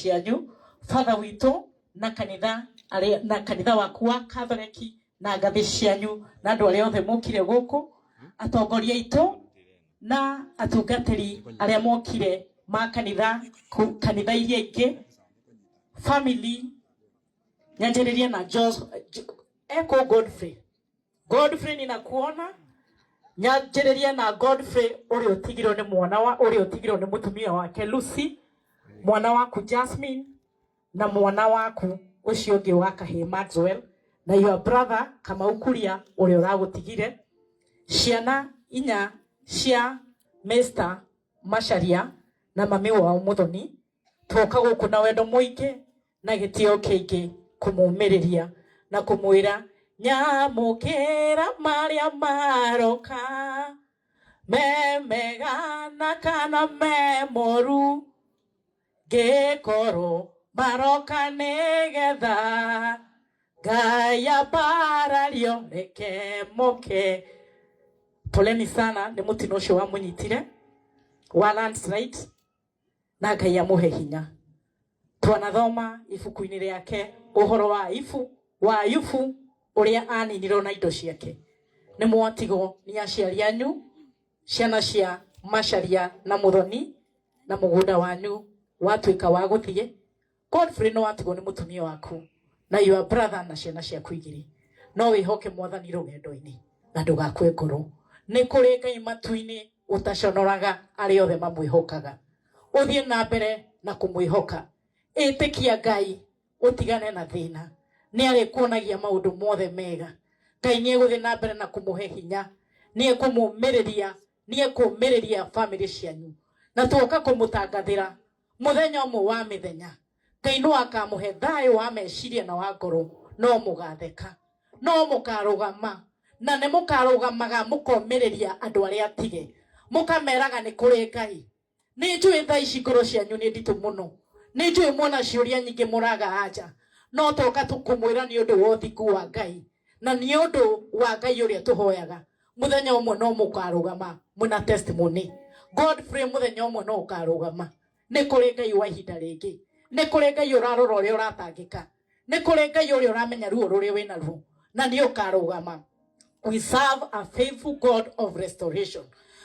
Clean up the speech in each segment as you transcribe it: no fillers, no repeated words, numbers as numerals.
Cianyu, father witũ na kanitha na kanitha waku wa Katholeki na ngathĩ cianyu na andũ arĩa othe mokire gũkũ, atongoria aitũ na atungatĩri arĩa mokire ma kanitha kanitha iria ingĩ, family. Nyanjĩrĩrie na Jos, Eko Godfrey. Godfrey, ninakuona. Nyanjĩrĩrie na Godfrey ũrĩa ũtigirwo nĩ mwana wa ũrĩa ũtigirwo nĩ mũtumia wake Lucy, mwana waku Jasmine na mwana waku ũcio ũngĩ wa kahĩĩ Maxwell na your brother Kamau Kuria ũrĩa ũragũtigire, ciana inya cia Mr Macharia na mami wao Muthoni. Twoka gũkũ na wendo mũingĩ na gĩtĩo kĩingĩ kũmũmĩrĩria na kũmwĩra nyamũkĩra marĩa maroka, me mega na kana me moru, ngĩkorwo maroka nĩgetha Ngai ambarario reke moke. Poleni sana nĩ mũtino ũcio wamũnyitire wa landslide, na Ngai amũhe hinya. Twanathoma ibuku-inĩ rĩake ũhoro wa ibu wa Ayubu ũrĩa aninirwo na indo ciake. Nĩ mwatigwo nĩ aciari anyu, ciana cia Macharia na Muthoni, na mũgũnda wanyu watuĩka wa gũthiĩ. Godfrey, nĩ watigwo nĩ mũtumia waku na your brother na ciana ciaku igĩrĩ. No wĩhoke Mwathani rũgendo-inĩ na ndũgakue ngoro. Nĩ kũrĩ Ngai matu-inĩ ũtaconoraga arĩa othe mamwĩhokaga. Ũthiĩ na mbere na kũmwĩhoka. Ĩtĩkia Ngai, ũtigane na thĩna. Nĩ arĩkuonagia maũndũ mothe mega. Ngai nĩ egũthiĩ na mbere na kũmũhe hinya, nĩ ekũmũmĩrĩria, nĩ ekũmĩrĩria famĩlĩ cianyu. Na tuoka kũmũtangathĩra muthenya ũmwe wa mĩthenya, Ngai no akamũhe thayũ wa meciria na wa ngoro. No mũgatheka, no mũkarũgama, na nĩ mũkarũgamaga mũkomĩrĩria andũ arĩa atige, mũkameraga nĩ kũrĩ Ngai. Nĩ njũĩ thaa ici ngoro cianyu nĩ nditũ mũno, nĩ njũĩ mwona ciũria nyingĩ mũraga anja, no toka kũmwĩra nĩ ũndũ wa ũthingu wa Ngai na nĩ ũndũ wa Ngai ũrĩa tũhoyaga, muthenya ũmwe no mũkarũgama mwĩna testimony. Godfrey, muthenya ũmwe no ũkarũgama. Nĩ kũrĩ Ngai wa ihinda rĩngĩ, nĩ kũrĩ Ngai ũrarora ũrĩa ũratangĩka, nĩ kũrĩ Ngai ũrĩa ũramenya ruo rũrĩa wĩnaruo, na nĩ ũkarũgama. We serve a faithful God of restoration.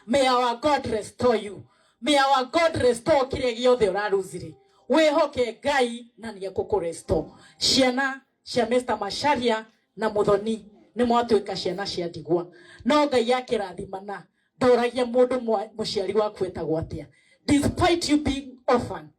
May our God restore you. May our God restore kĩrĩa gĩothe ũraruzire. Wĩhoke Ngai na nĩ ekũkũ restore. Ciana cia Mr Macharia na Muthoni, nĩ mwatuĩka ciana cia ndigwa, no Ngai akĩrathimana ndoragia mũndũ mũciari waku etagwo atĩa. Despite you being orphan,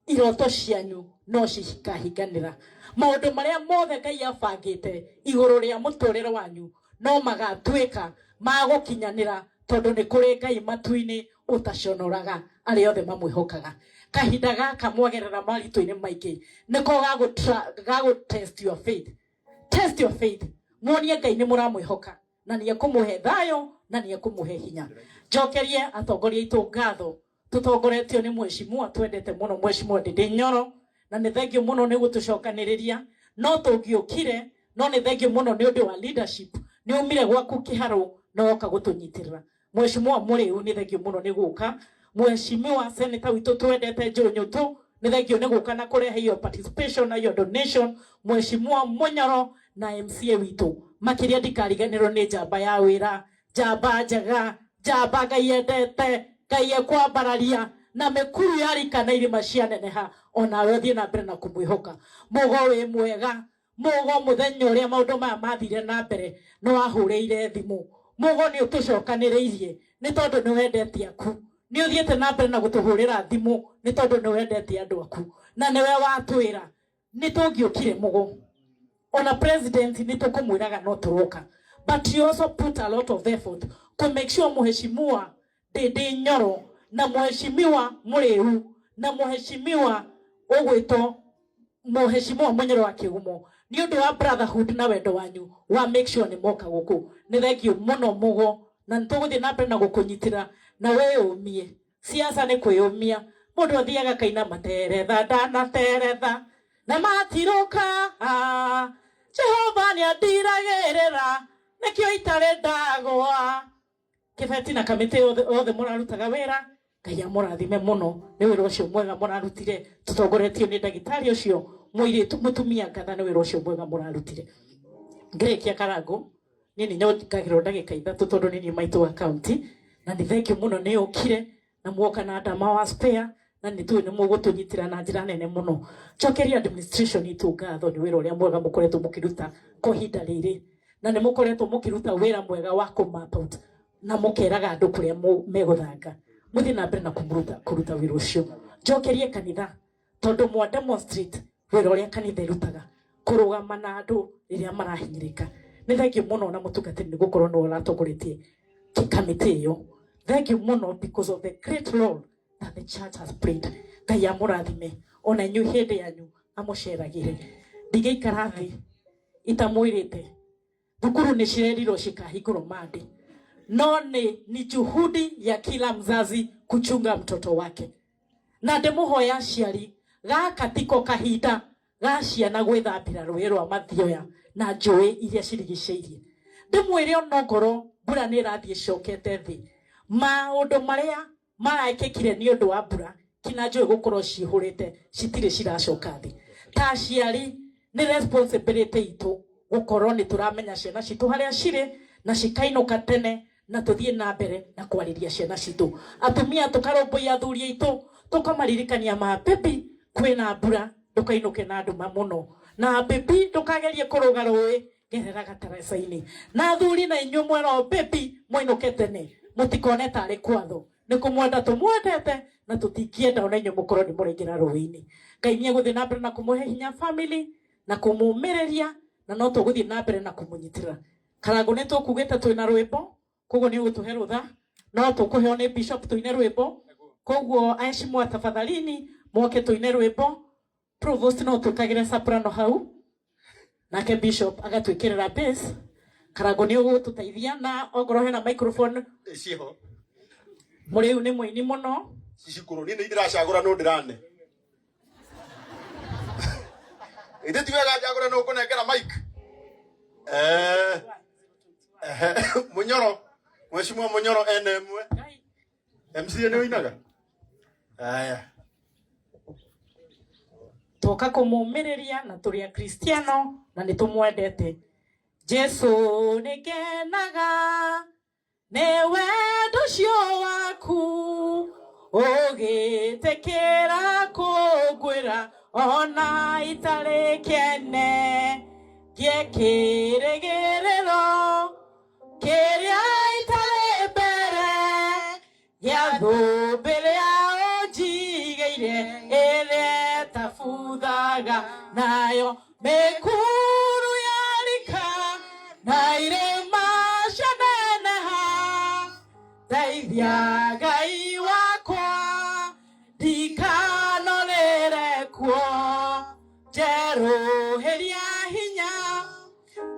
iroto cianyu no cikahinganĩra. Maũndũ marĩa mothe Ngai abangĩte igũrũ rĩa mũtũrĩre wanyu no magatuĩka ma gũkinyanĩra, tondũ nĩ kũrĩ Ngai matu-inĩ ũtaconoraga arĩa othe mamwĩhokaga. Kahinda gaka mwagerera maritũ-inĩ maingĩ nĩko gagũ test your faith. Test your faith, muonie Ngai nĩ mũramwĩhoka na nĩ ekũmũhe thayũ na nĩ ekũmũhe hinya. Njokerie atongoria aitũ ngatho, tũtongoretio nĩ mheshimiwa twendete mũno, Mheshimiwa Ndindi Nyoro, na nĩ thengio mũno nĩ gũtũcokanĩrĩria. No tũngĩũkire, no nĩ thengio mũno nĩ ũndũ wa leadership. Nĩ umire gwaku kĩharũ na woka gũtũnyitĩrĩra. Mheshimiwa Mũrĩu, nĩ thengio mũno nĩ gũka. Mheshimiwa Senator witũ twendete Njũnyũtũ, nĩ thengio nĩ gũka na kũrehe your participation na your donation. Mheshimiwa Mũnyoro na MCA witũ, makĩria ndikariganĩrwo nĩ njamba ya wĩra, njamba njega, njamba Ngai endete, Ngai ekwambararia na mĩkuru ya rika na irĩma cianeneha, onawe ũthiĩ na mbere na kũmwĩhoka. Mũgo wĩ mwega. Mũgo, mũthenya ũrĩa maũndũ maya mathire na mbere nĩ wahũrĩire thimũ. Mũgo, nĩ ũtũcokanĩrĩirie nĩ tondũ nĩ wendete aku. Nĩ ũthiĩte na mbere na gũtũhũrĩra thimũ nĩ tondũ nĩ wendete andũ aku, na nĩwe watwĩra nĩ tũngĩũkire. Mũgo, ona president nĩ tũkũmwĩraga no tũroka, but you also put a lot of effort to make sure Mheshimiwa Ndindi Nyoro na Mheshimiwa Mũrĩu na Mheshimiwa ũgwĩtwo Mheshimiwa Mũnyoro wa Kĩgumo, nĩ ũndũ wa brotherhood na wendo wanyu wa make sure nĩ moka gũkũ. Nĩ thengio mũno Mũgo, na nĩ tũgũthiĩ na mbere na gũkũnyitĩra na wĩyũmie. Siasa nĩ kwĩyũmia. Mũndũ athiaga kaina materetha ndanateretha na matirũka, Jehova nĩ andiragĩrĩra, nĩkĩo itarĩ ndagwa. Kĩbeti na kamĩtĩ yothe, othe mũrarutaga wĩra. Ngai amũrathime mũno nĩ wĩra ũcio mwega mũrarutire, tũtongoretio nĩ ndagĩtarĩ ũcio mũirĩtu mũtumia ngatha, nĩ wĩra ũcio mwega mũrarutire. Ngĩrĩkia Karangũ, niĩ nĩ nyongagĩrwo ndagĩka 3 tondũ nĩ niĩ maitũ wa county, na nĩ thank you mũno nĩ ũkire na muoka na ndama wa spare, na nĩ tũĩ nĩ mũgũtũnyitĩra na njĩra nene mũno. Njokeria administration itũ ngatho nĩ wĩra ũrĩa mwega mũkoretwo mũkĩruta kwa ihinda rĩrĩ, na nĩ mũkoretwo mũkĩruta wĩra mwega wa kũ map out na mũkeraga andũ kũrĩa megũthanga. Mũthiĩ na mbere na kũruta wĩra ũcio. Njokerie kanitha tondũ mwa demonstrate wĩra ũrĩa kanitha ĩrutaga, kũrũgama na andũ rĩrĩa marahinyĩrĩka. Nĩ thank you mũno na mũtungatĩri nĩ gũkorwo nĩwe ũratongoretie kamĩtĩ ĩyo. Thank you mũno because of the great role that the church has played. Ngai amũrathime ona inyuĩ hĩndĩ yanyu amũceragĩre. Ndingĩikara thĩ itamwĩrĩte thukuru nĩ cirerirwo cikahingũrwo Monday, no nĩ juhudi ya kila mzazi kuchunga mtoto wake. Na ndĩmũhoya aciari, gaka tiko kahinda ga ciana gwĩthambĩra rũĩ rwa Mathioya na njũĩ iria cirigicĩirie. Ndĩmwĩre onongorwo mbura nĩ ĩrathiĩ ĩcokete thĩ, maũndũ marĩa marekĩkire nĩ ũndũ wa mbura kina njũĩ gũkorwo cihũrĩte citirĩ ciracoka thĩ. Ta aciari nĩ responsibility itũ gũkorwo nĩ tũramenya ciana citũ harĩa cirĩ na cikainũka tene, na tũthiĩ na mbere na kwarĩria ciana citũ. Atumia tũkarũmbũiya athuri aitũ, tũkamaririkania ma baby kwĩna mbura ndũkainũke na nduma mũno, na baby ndũkagerie kũrũga rũĩ gerera gataraca-inĩ. Na athuri na inyuĩ mwerwo baby mwainũke tene, mũtikone tarĩ kwatho, nĩ kũmwenda tũmwendete na tũtingĩenda ona inyuĩ mũkorwo nĩ mũraingĩra rũĩ-inĩ. Ngai nĩ egũthiĩ na mbere na kũmũhe hinya family na kũmũmĩrĩria, na no tũgũthiĩ na mbere na kũmũnyitĩrĩra. Karangũ nĩ tũkugĩte twĩna rwĩmbo, koguo nĩ ũgũtũhe rũtha, no tũkũheo nĩ bishop tũine rwĩmbo. Koguo aheshimiwa tafadhalini moke tũine rwĩmbo. Provost no twĩkagĩre soprano hau, nake bishop agatwĩkĩrĩra bass. Karangũ nĩ ũgũtũteithia na ongorwo hena microphone ciho. Mũrĩu nĩ mũini mũno. Cicukuru niĩ nĩ ndĩracagũra nũ ndĩrane. Ithe ti wega njagũre nũ ngũnengera mic. Munyoro, Mheshimiwa Munyoro ene ĩmwe. MCA nĩ ũinaga? Aya. Twoka kũmũmĩrĩria na tũrĩ Akristiano na nĩ tũmwendete. Jesu nĩ ngenaga nĩ wendo ũcio waku, ũgĩtĩkĩra kũngwĩra ona itarĩ kĩene, ngĩe kĩrĩgĩrĩro kĩrĩa itarĩ mbere gĩa thũmbĩ ĩrĩa ũnjigĩire, ĩrĩa ĩtabuthaga nayo mĩkuru yarika na irĩma cianeneha. Ndeithia Ngai wakwa ndikanorĩre kuo, njerũhĩria hinya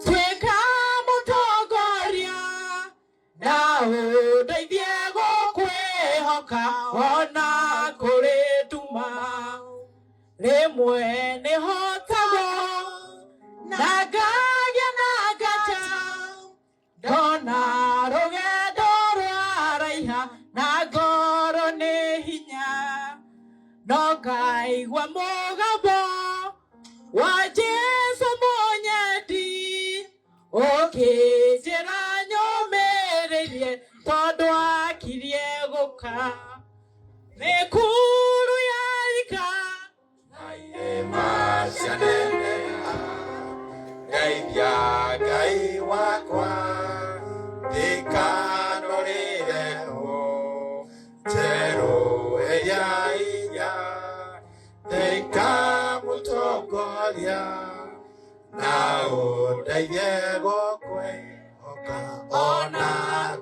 tuĩka mũtongoria, na ũndeithie gũkwĩhoka ona kũrĩ nduma. Rĩmwe nĩhotagwo na ngagĩa na nganja, ndona rũgendo rwaraiha na ngoro nĩ hinya, no ngaigua mũgambo wa Jesũ mũnyendi ũkĩnjĩra nyũmĩrĩrie tondũ akirie gũka. Mĩkuru yarika na irĩma cianeneha, ndeithia Ngai wakwa ndikanorĩre ho, njerũhĩria hinya tuĩka mũtongoria, na ũndeithie gũkwĩhoka ona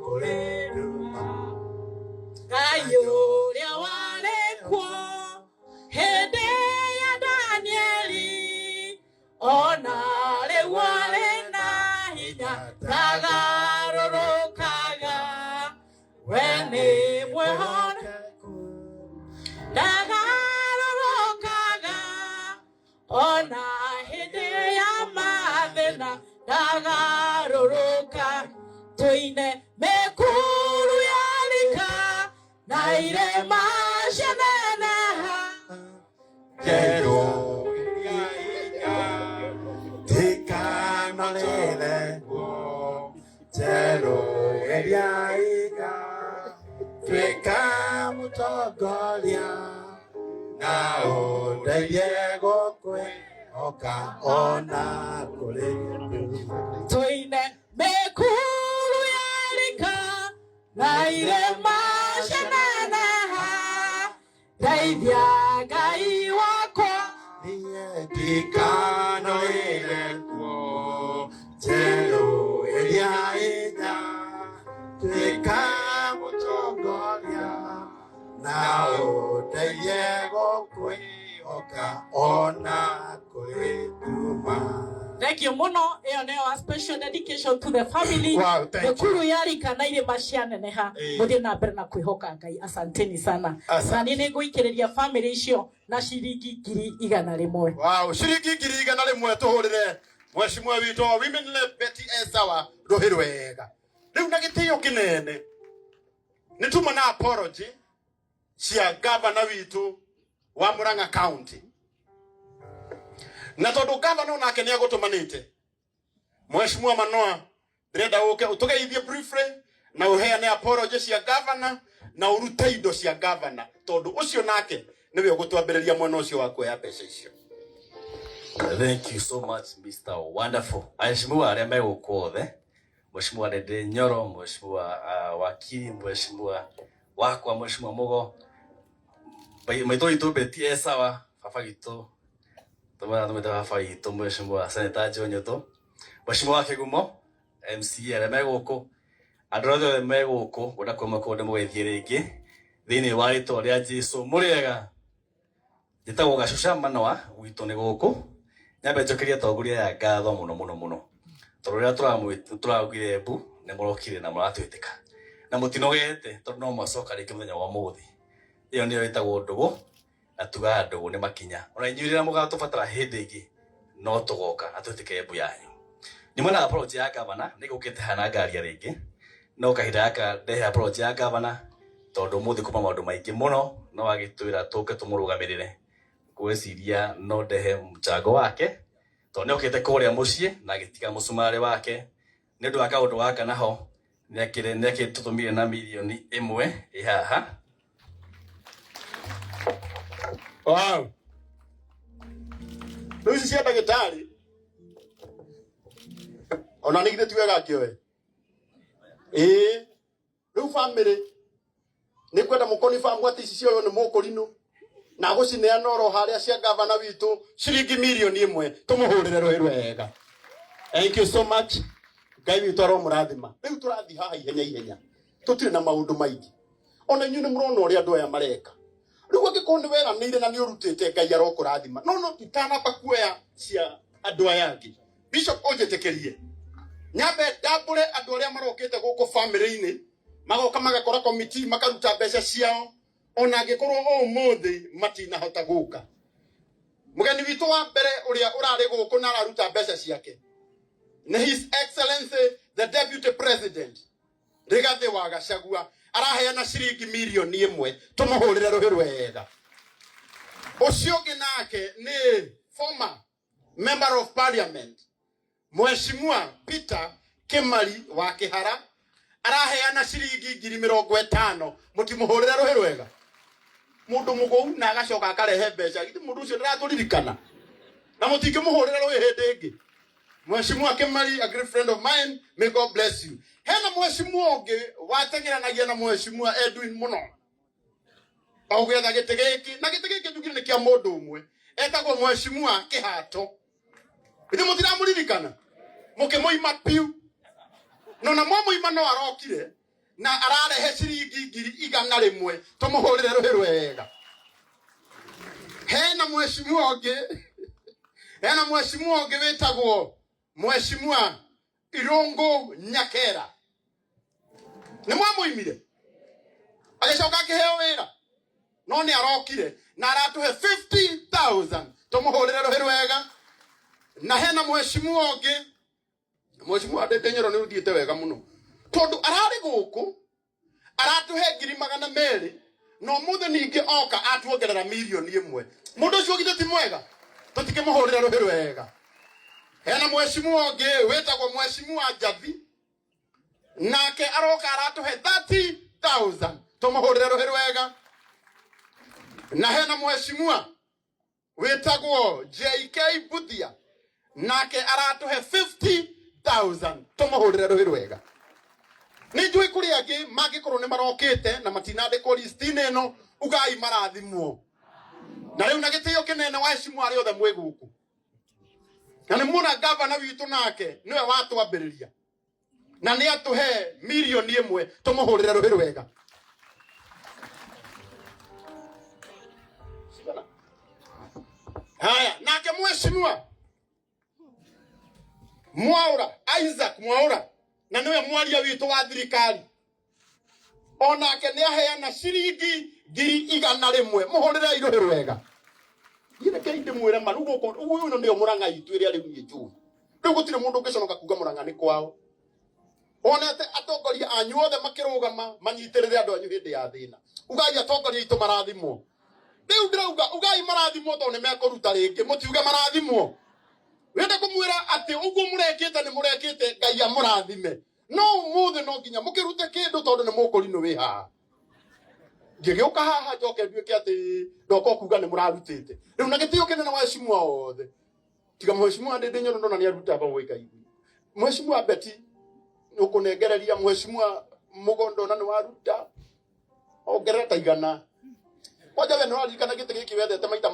kũrĩ nduma. Ngai ũrĩa warĩ kuo hĩndĩ ya Danieli, ona rĩu arĩ na hinya ndagarũrũkaga, we nĩ mwĩhokeku ndagarũrũkaga, ona hĩndĩ ya mathĩna ndagarũrũka. Tũine mĩkuru yarika na Na irĩma cianeneha. Njerũ ndikanarĩre kuo njerũ ĩrĩa inya tuĩka mũtongoria na ũndeithie gũkwĩhoka ona kũrĩ Tuine mĩkuru ya rika na irĩma cianeneha. Ndeithia Ngai wakwa. Niĩ ndikanarĩre kuo njerũ ĩrĩa inya tuĩka mũtongoria na ũndeithie gũkwĩhoka ona kũrĩ nduma. Thank you muno. Ĩyo nĩyo a special dedication to the family. Wow, thank you. Mĩkuru ya rika na irĩma cianeneha. Ĩĩ. Mũthiĩ na mbere na kwĩhoka Ngai. Asanteni sana. Asante. Na niĩ nĩngũikĩrĩria family icio na ciringi 100,000. Wow, ciringi 100,000 tũhũrĩre mweshimua witũ wa Women Rep Betty Esawa rũhĩ rwega. Rĩu na gĩtĩo kĩnene nĩ tuma na apology cia gavana witũ wa Murang'a County, na tondũ gavana onake nĩ agũtũmanĩte, mweshimua Manoa, ndĩrenda ũke ũtũgeithie briefly na ũheane apology cia gavana na ũrute indo cia gavana, tondũ ũcio nake nĩwe ũgũtwambĩrĩria mwena ũcio wa kuoya mbeca icio. Thank you so much, Mr. Wonderful. Aheshimiwa arĩa me gũkũ othe, Mheshimiwa Ndindi Nyoro, Mheshimiwa Wakili, Mheshimiwa wakwa, Mheshimiwa Mugo, maitũ witũ Betty Esawa, baba witũ, tũmwĩra tũmwĩte baba witũ, Mheshimiwa Senator Joe Nyutu, Mheshimiwa wa Kĩgumo, MCA arĩa me gũkũ, andũ arĩa othe me gũkũ, ngwenda kwĩma kũndũ ndĩmũgeithie rĩngĩ thĩinĩ wa rĩtwa rĩa Jesũ. Mũrĩega? Njĩtagwo Gacuca Manoa, gwitũ nĩ gũkũ. Nyambe njokerie atongoria aya ngatho mũno mũno mũno, tondũ rĩrĩa tũraugire mbu nĩ mũrokire na mũratwĩtĩka na mũtinogete, tondũ no mwacoka rĩngĩ mũthenya wa ũmũthĩ. Ĩyo nĩyo ĩtagwo ndũgũ, na tugaga ndũgũ nĩ makinya. Ona inyuĩ rĩrĩa mũgatũbatara hĩndĩ ĩngĩ no tũgoka na twĩtĩke mbu yanyu. Nyuma na apology ya gavana, nĩ ngũkĩte haha na ngaria rĩngĩ, no kahinda gaka ndehe apology ya gavana tondũ ũmũthĩ kuma maũndũ maingĩ mũno no agĩtwĩra tũke tũmũrũgamĩrĩre. Ngwĩciria no ndehe mchango wake tondũ nĩ okĩte kũrĩa mũciĩ na agĩtiga mũcumarĩ wake nĩ ũndũ wa kaũndũ gaka, naho nĩ akĩtũtũmire na 1 million ĩ haha. Wow. Rĩu ici cia ndagĩtarĩ ona nĩ githĩ ti wega ngĩoe? Ĩĩ, rĩu family nĩ kwenda mũkonibamu atĩ ici cioywo nĩ mũkũrinũ na gũcineana oro harĩa cia gavana witũ ciringi 1 million, tũmũhũrĩre rũhĩ rwega. Thank you so much. Ngai witũ aromũrathima. Rĩu tũrathiĩ haha ihenya ihenya, tũtirĩ na maũndũ maingĩ. Ona inyuĩ nĩ mũrona ũrĩa andũ aya mareka. Rĩu angĩkorwo nĩ weranĩire na nĩ ũrutĩte, Ngai arokũrathima. No itanamba kuoya cia andũ aya angĩ, Bishop, ũnjĩtĩkĩrie nyambe ndambũre andũ arĩa marokĩte gũkũ family-inĩ, magoka magakora komiti, makaruta mbeca ciao ona angĩkorwo ũmũthĩ matinahota gũka. Mũgeni witũ wa mbere ũrĩa ũrarĩ gũkũ na araruta mbeca ciake nĩ His Excellency the Deputy President Rigathĩ wa Gachagua, araheana ciringi 1 million, tũmũhũrĩre rũhĩ rwega. Ũcio ũngĩ nake nĩ former Member of Parliament Mheshimiwa Peter Kimari wa Kihara, araheana ciringi 50,000, mũtimũhũrĩre rũhĩ rwega. Mũndũ mũgũu na agacoka akarehe mbeca, githĩ mũndũ ũcio ndaratũririkana na mũtingĩmũhũrĩra rũhĩ hĩndĩ ĩngĩ? Mheshimiwa Kimari, a great friend of mine, may God bless you. Hena mheshimiwa ũngĩ wateng'eranagia na Mheshimiwa Edwin mũno o gwetha gĩtĩ gĩkĩ, na gĩtĩ gĩkĩ njugire nĩ kĩa mũndũ ũmwe, etagwo Mheshimiwa Kĩhato. Ithe mũtiramũririkana, mũkĩmũima piu, no na mwamũima no arokire na ararehe ciringi 100,000, tũmũhũrĩre rũhĩ rwega. Hena mheshimiwa ũngĩ, hena mheshimiwa ũngĩ wĩtagwo Mheshimiwa Irũngũ Nyakera, nĩ mwamũimire agĩcoka akĩheo wĩra, no nĩ arokire na aratũhe 50,000, tũmũhũrĩre rũhĩ rwega. Na hena mheshimiwa ũngĩ, mheshimiwa Ndindi Nyoro, nĩ ũthiĩte wega mũno tondũ ararĩ gũkũ aratũhe 200,000. Na ũmũthĩ ningĩ oka atuongerera 1 million. Mũndũ ũcio githĩ ti mwega? Tũtikĩmũhũrĩre rũhĩ rwega. Hena mheshimiwa ũngĩ wĩtagwo Mheshimiwa Njathi, nake aroka aratũhe 30,000, tũmũhũrĩre rũhĩ rwega. Na hena mheshimiwa wĩtagwo JK Buthia, nake aratũhe 50,000, tũmũhũrĩre rũhĩ rwega. Nĩ njũĩ kũrĩ angĩ mangĩkorwo nĩ marokĩte na matinandĩkwo listi-inĩ ĩno. Ugai marathimwo. Na rĩu na gĩtĩo kĩnene, waheshimiwa arĩa othe mwĩ gũkũ, na nĩ muona gavana witũ nake nĩwe watwambĩrĩria na nĩ atũhe 1 million, tũmũhũrĩre rũhĩ rwega. Haya, nake mheshimiwa Mwaura, Isaac Mwaura, na niwe mwaria witũ wa thirikari, onake nĩ aheana ciringi 100,000, mũhũrĩre irũhĩ rwega. Rekei ndĩmwĩre ma, rĩu gũkũ ũyũ nĩyo Mũrang'a itũ ĩrĩa rĩu niĩ njũĩ. Rĩu gũtirĩ mũndũ ũngĩconoka kuga Mũrang'a nĩ kwao. Onete atongoria anyu othe makĩrũgama manyitĩrĩre andũ anyu hĩndĩ ya thĩna. Ugai atongoria aitũ marathimwo. Rĩu ndĩrauga ugai marathimwo tondũ nĩ mekũruta rĩngĩ, mũtiuge marathimwo. Wende kũmwĩra atĩ ũguo mũrekĩte nĩ mũrekĩte, Ngai amũrathime, no ũmũthĩ no nginya mũkĩrute kĩndũ tondũ nĩ mũkũrinũ wĩ haha. Ngĩgĩũka haha njoke nduĩke atĩ ndoka kuga nĩ mũrarutĩte. Rĩu na gĩtĩo kĩnene, waheshimiwa othe, tiga mheshimiwa Ndĩndĩ Nyoro ndona nĩ aruta bau igui, mheshimiwa Betty ũkũnengereria, mheshimiwa Mũgo ndona nĩ waruta, ongerera ta 100. Kwanja we nĩ waririkana gĩtĩ gĩkĩ wethete maita.